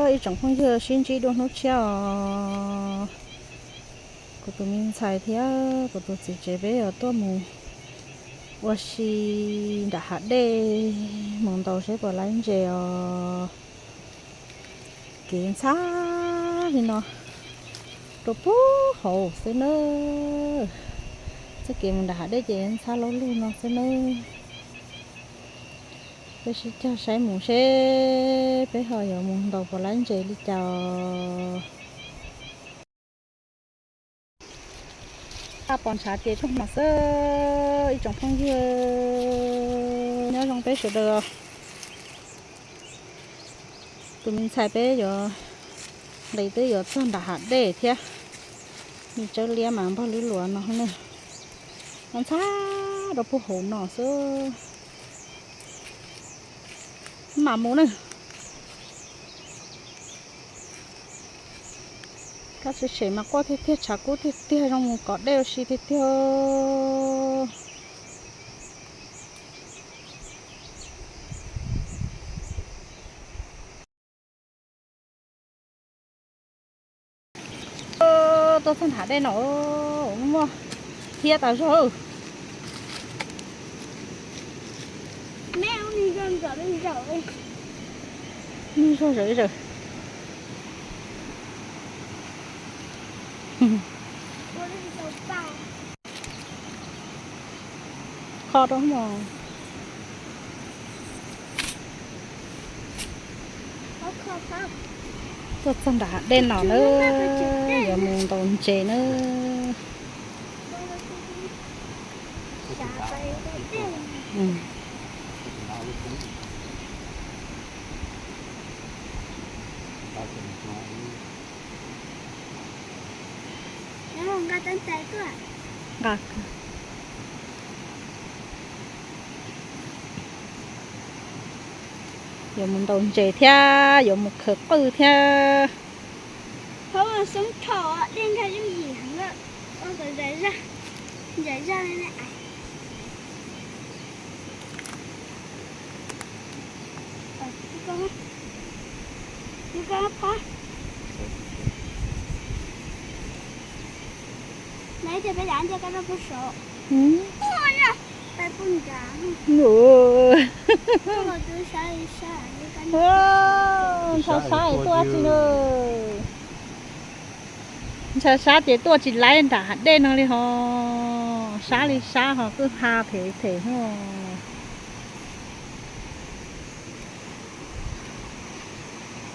Ib tsoom phooj ywg sib ntsib dua hnub tshiab os. Kuv tus me ntxhais thiab kuv tus txiv tsev peb yuav tuaj mus ua si nram hav dej mus ntaus seb puas laib ntses os. Kev ntxhab li no rau puag hauv xwb nawb. Txoj kev mus nram hav dej ces ntxhab laub lug no xwb nawb. Peb sib cog saib mus seb peb ho yuav mus ntaus puas laib ntses li cas. Pom ntshav ces tuaj hmo xwb ib tsoom phooj ywg nyob zoo peb sawv daws. Tus me ntxhais peb yuav nqis twb yuav txog nram hav dej thiab. Me tsawb liab mas npog lub luas no na. Ntxhab rau puag hauv no xwb. Mam mus na. Kab tsis sem mas quaj tiag tiag, tshav kub tiag tiag, zoo mus kov dej ua si tiag tiag. Tuaj txog nram dej no muaj thiab tas zog. Zog zog zog. Kho rau mog. Tuaj txog nram dej no nawb, yuav mus ntaus ntses nawb. Nqa, yuav mus ntaus ntses thiab yuav mus khawv qwj thiab. Xoob rho dej nkag yooj yim heev lawm, ua kom ntsais zaj li ne. Pab, nai tias peb yav nce koj rau puag saud. Ntshav sab es tuaj tsis, ntshav sab ces tuaj tsis laib nram hav dej no li ho. Sab li sab ho kwj ha phem phem.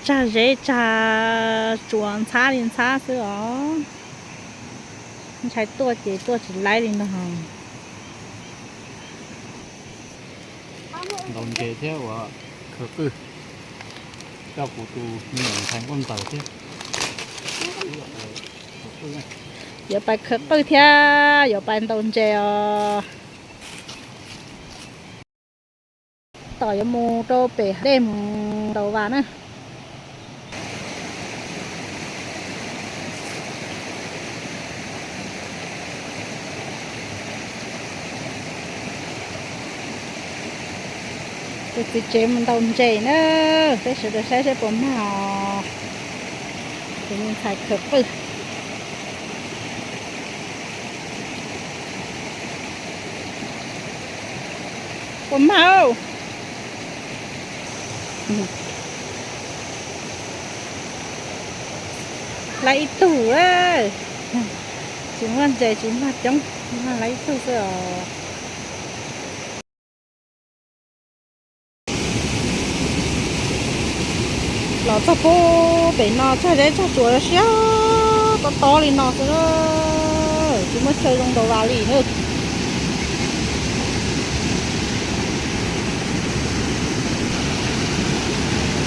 Tsag zeb tsag tsuas ntxhab li ntxhab xwb os. Ntshai tuaj ces tuaj tsis laib li ntag. Ntaus ntses thiab ua khawv qwj, coj kuv tus me nyuam ntxhais nkauj ntxawm thiab. Yuav pais khawv qwj thiab yuav pais ntaus ntses os. Tom yuav mus rau pem dej mus ntaus vas na. Tus txiv tsev mus ntaus ntses na, peb sawv daws saib seb puas mag os. Tus me ntxhais khawv qwj. Puas mag? Laib ib tug, tsis muaj ntses tsis mag coob, mag laib ib tug xwb os. Los txog pub pem no tsag zeb tsag tsuas siab tob tob li no xwb, tsis muaj chaw zoo ntaus vas li na.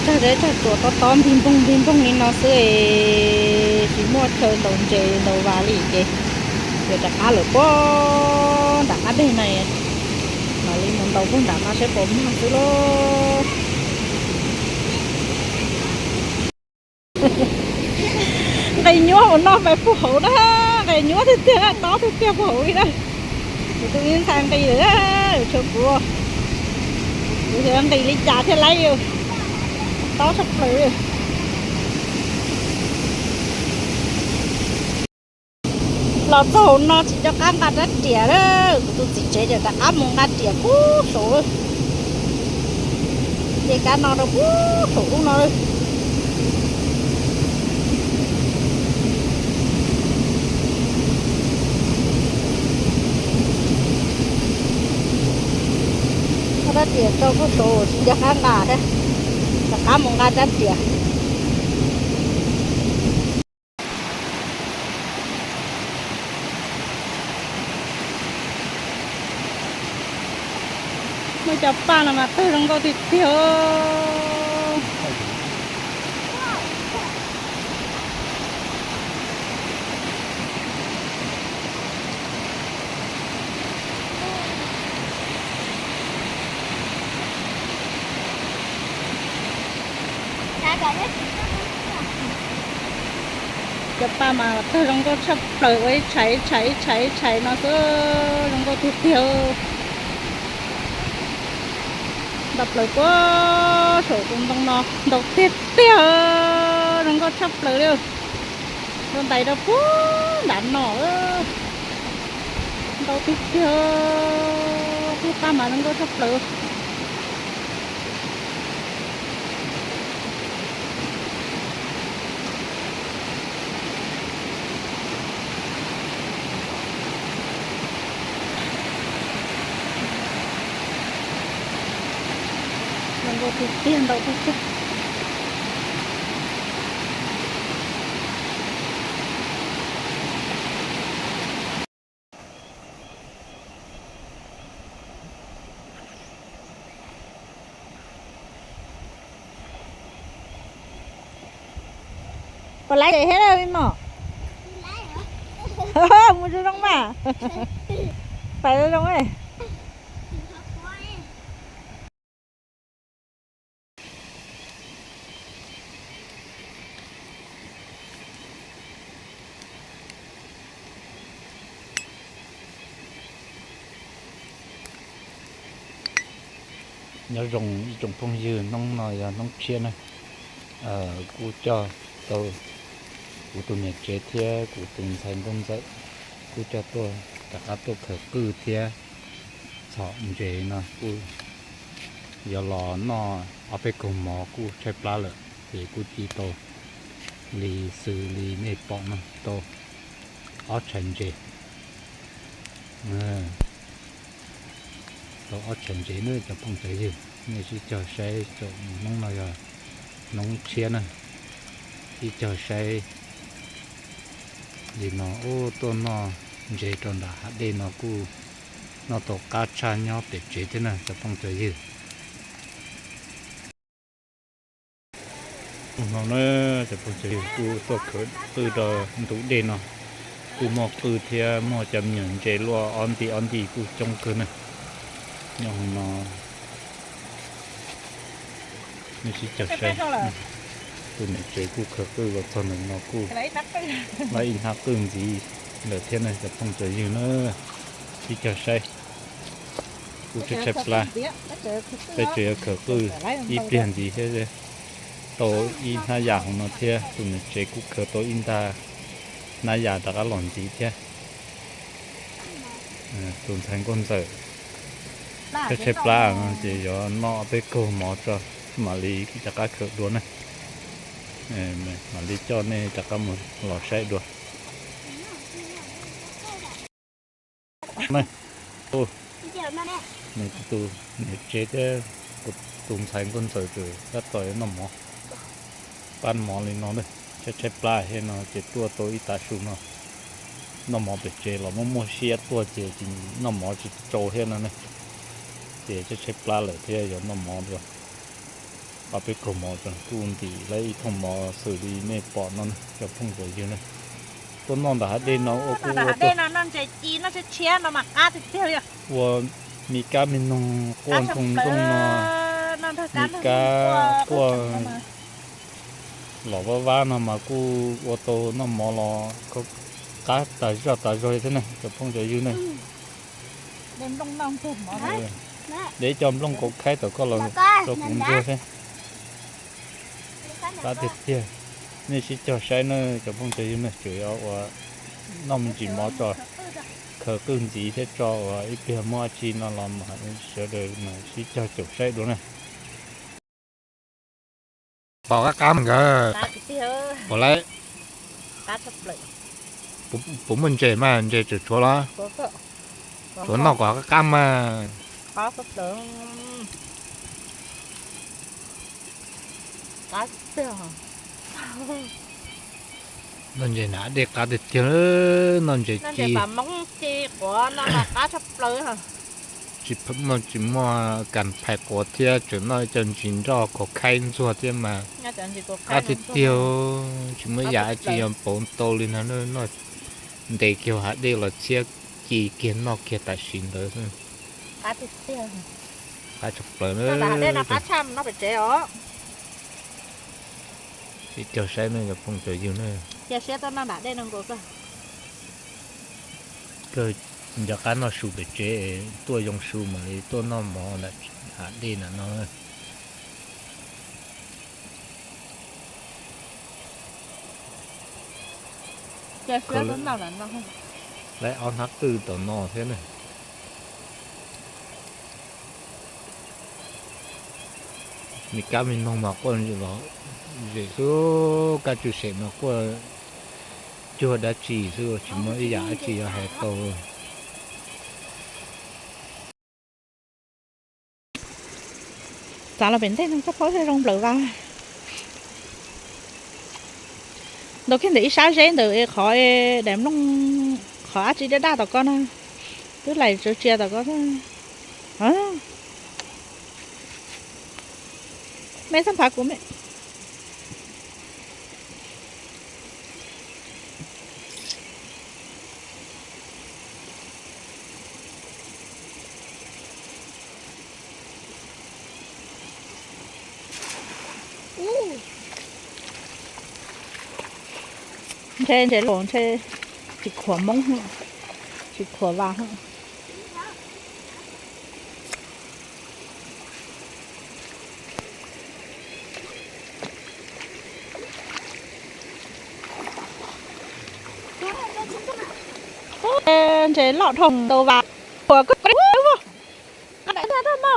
Tsag zeb tsag tsuas tob tob ntig npoog ntig npoog li no xwb es tsis muaj chaw ntaus ntses ntaus vas li ces yuav rov qab lawm puag nram qab deg no, mam li mus ntaus puag nram no saib puas mag xwb lauj. Nqis nyuaj ua noj pais puag hauv na, nqis nyuaj tiag tiag, tob tiag tiag puag hauv li na. Kuv tus me ntxhais nqis lawm, tshuav kuv, kuv xyov nqis li cas thiaj laib, tob tshaj plaws. Los txog hauv no tsis nco qab nqa rab riam lawm, kuv tus txiv tsev ces rov qab mus nqa riam puag saud lawm. Ces kab no rau puag saum ub no lawm. Nqa rab riam rau puag saud tsis nco qab nqa thiab, rov qab mus nqa rab riam. Muaj cov paj no mas tawg zoo nkauj tiag tiag. Cov paj mas tawg zoo nkauj tshaj plaws, ua ib tshais ib tshais ib tshais ib tshais no xwb, zoo nkauj tiag tiag. Ntau plaws puag saum tus ntoo no, ntau tiag tiag, zoo nkauj tshaj plaws li. Ntau ntais rau puag nram no, ntau tiag tiag, tej paj mas zoo nkauj tshaj plaws. Zoo nkauj tiag tiag, ntau tiag tiag. Puas laib thiab me mos? Mus zoo zoo mas. Pais zoo zoo. Nyob zoo ib tsoom phooj ywg, hnub no yog hnub tshiab na, kuv coj tau kuv tus niam tsev thiab kuv tus ntxhais nkauj ntxawm kuj coj tuaj rov qab tuaj khaws qwj thiab txhom ntses no kuj yuav los noj ob peb kaug mov kuj tshaib plab lawm, ces kuj ci tau li xws li nej pom no tau ob tshais ntses. Tau ob tshais ntses na cov phooj cov ywg, nej sib cog saib tsoom hnub no yog hnub tshiab na, sib cog saib li no ub tuaj noj ntses rau nram hav dej no kuj noj tau qab tshaj nyob pem tsev thiab na cov phooj cov ywg. Hnub no na cov phooj cov ywg kuj tuaj khaws qwj rau ntug dej no, kuj muaj qwj thiab muaj cov me nyuam ntses luaj ob nti ob nti kuj coob kawg na. Nyob hauv no nej sib cog saib, tus niam tsev kuj khaws qwj los txog ntawm no kuj laib ib hnab qwj ntxiv lawm thiab na cov phooj cov ywg na, sib cog saib. Kuj tshaib tshaib plab, peb tseem yuav khaws qwj ib pliag ntxiv thiab tau ib hnab yam hauv no thiab, tus niam tsev kuj khaws tau ib nta hnab yam rov qab los ntxiv thiab. Tus ntxhais nkauj ntxawm tshaib tshaib plab no ces yuav noj peb kaug mov tso mam li rov qab khaws dua na. Mam li coj nej rov qab mus los saib dua. Nws tus niam tsev thiab kuv tus ntxhais nkauj ntxawm tseem tab tom noj mov, pab mov li no na. Tshaib tshaib plab thiab no ces tuaj tau ib tav su no, noj mov pem tsev los muaj muaj siab tuaj ces tsis noj mov tsis tsau thiab no ne. Ces tshaib tshaib plab lawm thiab yuav noj mov rau, ob peb kaug mov rau kuj ntim lawm ib thooj mov xws li nej pom no na cov phooj cov ywg na. Tuaj noj nram hav dej no ua kuj ua, ua me kab me noog quaj nroo nroo no, me kab quaj los vab vab no mas kuj ua tau noj mov los qab tas zog tas zog li thiab ne cov phooj cov ywg ne. De ib co nplooj kaus khaib tom koj los rau kuv ntsuag thiab. Qab tiag tiag. Nej sib cog saib na cov phooj cov ywg ne, tseem yuav ua Noj me ntsis mov tso, khaws qwj ntxiv thiab tso uas ib pliag muaj dab tsi no los mas sawv daws mas sib cog caum saib dua na. Pom qab qab nkawd. Pom lawm. Puas muaj ntses mas ntses tseem tshuav los? Tshuav noj kom qab qab mas. Noj ntses na dej qab tiag tiag, noj ntses ci. Tsis muaj, tsis muaj kas phais quav thiab, tseem noj cov ntsis nroj khaub khaib ntxuag thiab mas. Qab tiag tiag, tsis muaj ib yam dab tsi yuav pauv tau li no, noj ntev kiag hav dej los txhiab ci kiag noj kiag tam sim ntawd xwb. Qab tshaj plaws na. Sib cog saib ne cov phooj cov ywg na. Kawg nco qab noj su pem tsev, tuaj yoo su mam li tuaj noj mov ntawm hav dej ntawm no. Lawv ob hnab qwj tom no thiab na. Me kab me noog mas quaj zem xwb, kab tswm sem mas quaj cuag dab tsi xwb, tsis muaj ib yam dab tsi yuav hais tau. Txav los pem ntej no txoj phob zoo nplawm vas. Ntaus kiag ntawm ib sab zeb ntawm qhov daim nplooj, qhov dab tsi daj daj tom ko no, twb laim tsaws tsia tom ko. Me xab phav kuv me. Ntshe ntses los ntshe tsis khuam moob, tsis khuam vas. Ntses loj dhau ntau vas, khuam koj koj ub, qab daim thiab rau no.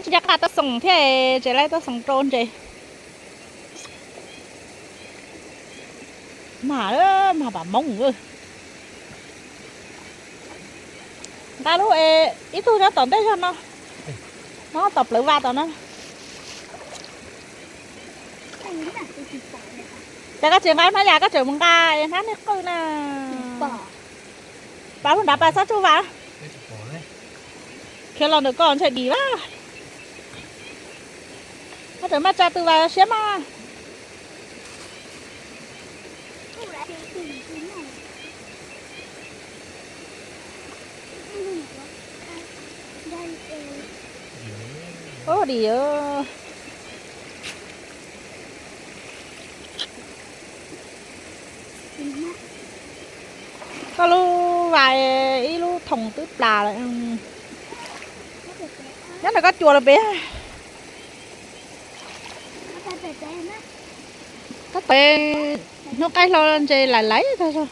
Tsis nco qab tuaj xoom thiab, tsev laib tuaj xoom rau ntses. Mag, mag pam moob. Nqa lub, ib tug nyob tom ntej zog no, no tom plawv vas tom no. Ces koj tsis nqa hnab yas koj tseem mus nqa hnab niag qwj na. Pab lub nrad pas txhob tsuj vas. Khiav los ntawm ko ntshe dim vas. Koj tseem maj tsa tw vas siab maj. Ub, dim. Koj lub vas ib lub thoom twb plas lawm. Nyob ntawm koj cuam lawm pem. Koj pem hnub qaij hlo ntses lais lais tag zog.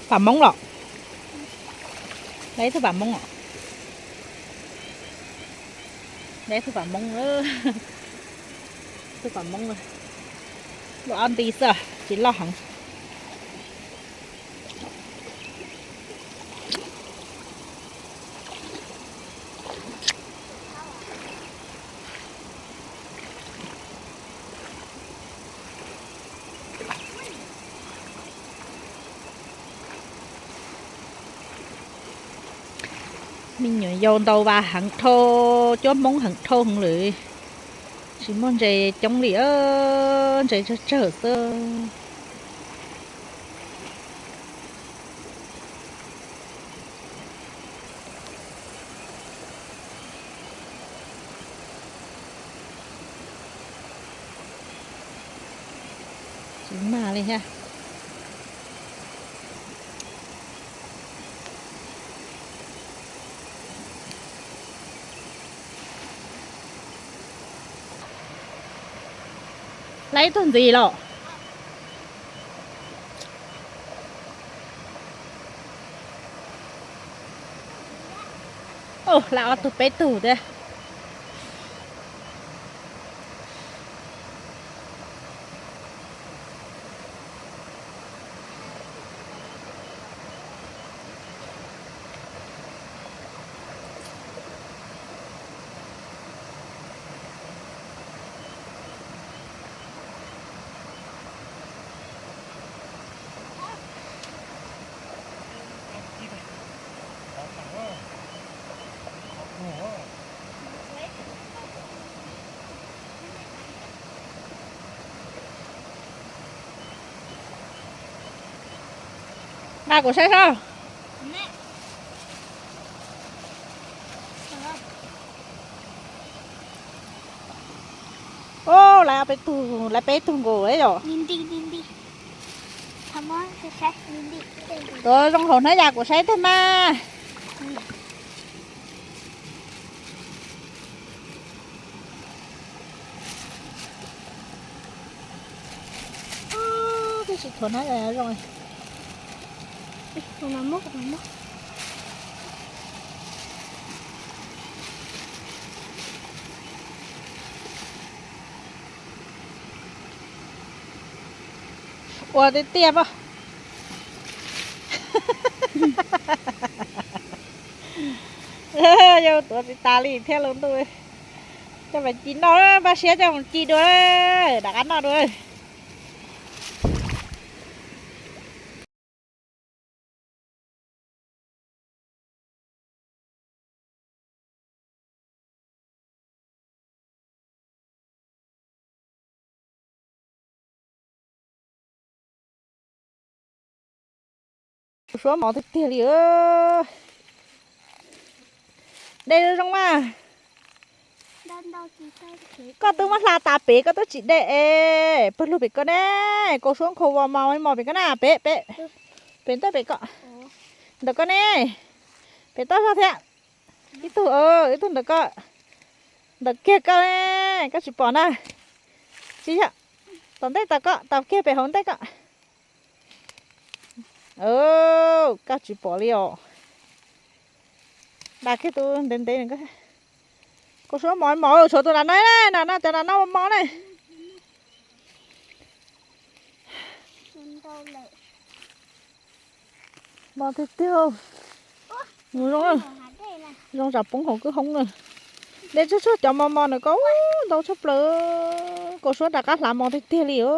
Pam moob los? Lawv ib tug pam moob os. Lawv ib tug pam moob, ib tug pam moob, lub ob nti xwb tsis loj heev. Me nyuam yaus ntaus vas heev dhau, cuab hmoob heev dhau heev lawm, tsis muaj ntses coob li, ntses tsawg tsawg xwb. Mag li thiab. Laib ib tug ntxiv los. Laib ob tug peb tug thiab. Nqa kuv saib seb. Ub, laib peb tug, laib peb tug nkaus yom. Tuav zoo hauv hnab yas kuv saib tag mas. Twb tsis thuav hnab zoo. Ua tiag tiag pob. Yog tuav tsis tas li thiab lub ntuj. Coj mus ci noj, npaj siab coj mus ci dua, rov qab noj dua. Kuv suab mos tiag tiag li. De zoo zoo mas. Koj twb muab hla tas pem koj twb tsis de es, pawg lug pem koj ne. Kuv suab nkhaus vos mos mos pem koj na, pem pem, pem ntawm pem koj, ntawm koj ne, pem toj zog thiab. Ib tug, ib tug ntawm koj, ntawm kiag koj ne, koj tsis pom na. Tsis yog, tom ntej tom koj, tom kiag pem hauv ntej koj. Koj tsis pom li os. Dag kiag tus ntev ntev. Kuv suab mos mos, tshuav tus nram no, nram no, cov nram no mos mos ne. Mos tiag tiag. Mus zoo, zoo tsam poob hauv kwj hoob na. De tsuag tsuag cov mos mos ntawm koj, ntau tshaj plaws. Kuv suab rov qab hlav mos tiag tiag li os.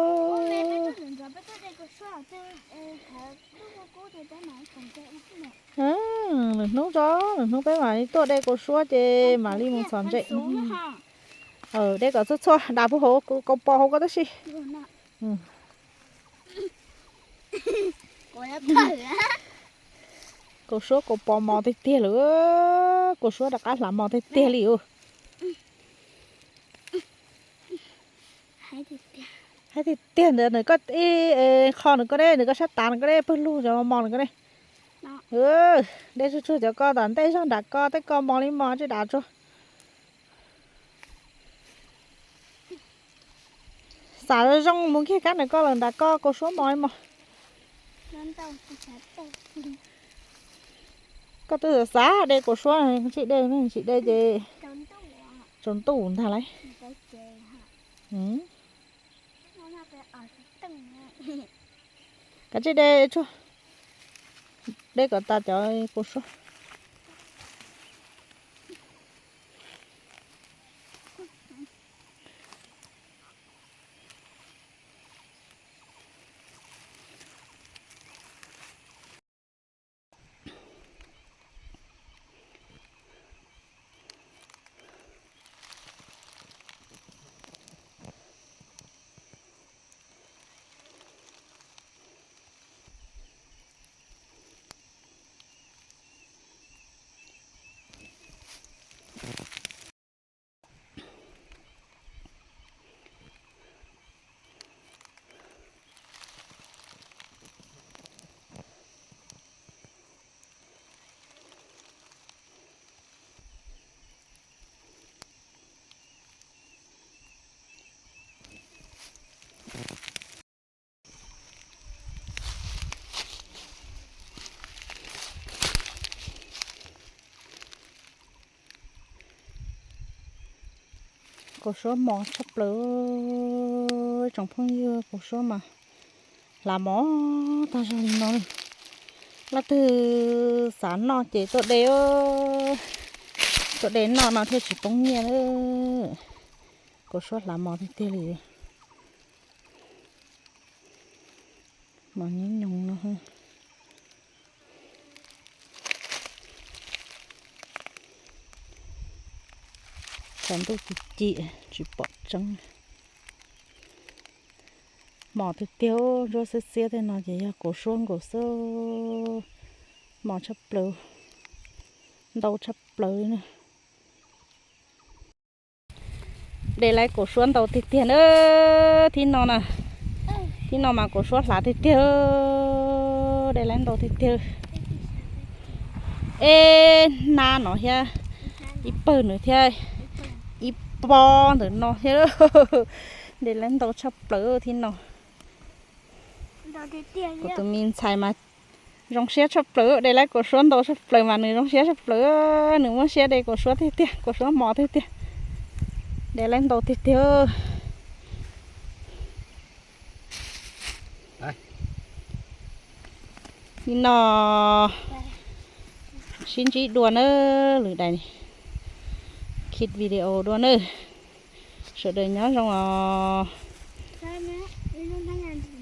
Lwm hnub tso, lwm hnub peb mam li tuaj de kuv suab ces mam li mus txhom ntses. De kom txhua txhua, dag puag hauv, kuv pos hauv koj tab sis. Kuv suab kuv pos mos tiag tiag lawm, kuv suab rov qab hlav mos tiag tiag li os. Hais tiag tiag ntawd nws koj ib qho nws koj ne, nws koj sab tav nws koj ne, pawg lug cov mos nws koj ne. De tsuag tsuag cov koj tom ntej zog nram koj, tej koj mos li mos tsis dav tsuag. Xav zoo mus kiag kab nws koj lawm nram koj, kuv suab mos li mos. Koj twb xav xav de kuv suab, tsis de, tsis de ces tsaus ntuj ntag lauj. Kav tsij de tsuag, de kom tas cov kuv suab. Kaus suab mos tshaj plaws, tsoom phooj ywg, kaus suab mas hlav mos tag zog li no. Leej twg xav noj ces tuaj de, tuaj de noj no thiaj tsis poob nyiaj. Kaus suab hlav mos tiag tiag li. Mos nyob nyoos no. Tshav ntuj ci ci tsis pom tseeb. Mos tiag tiag, ntsuab xiab xiab tej no ces yog kaus suab nkaus xwb. Mos tshaj plaws, ntau tshaj plaws li na. De lawv kaus suab ntau tiag tiag na. Thib no na, thib no mas kaus suab hlav tiag tiag, de lawv ntau tiag tiag. Eb, hnab no thiab, ib pawg nws thiab, ib pob ntawm no thiab. De lawv ntau tshaj plaws thib no. Kuv tus me ntxhais mas zoo siab tshaj plaws, de lawv kaus suab ntau tshaj plaws mas nws zoo siab tshaj plaws, nws muab siab de kaus suab tiag tiag, kaus suab mos tiag tiag. De lawv ntau tiag tiag. Li no, sib ntsib dua nawb, lwm daim khij video dua nawb. Sawv daws nyob zoo os.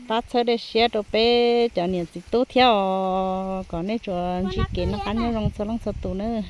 Pab txhawb dej siab rau peb cov niam txiv tub thiab os, kom nej tsuas ntsib kev noj qab nyob zoo txhua leej txhua tus nawb.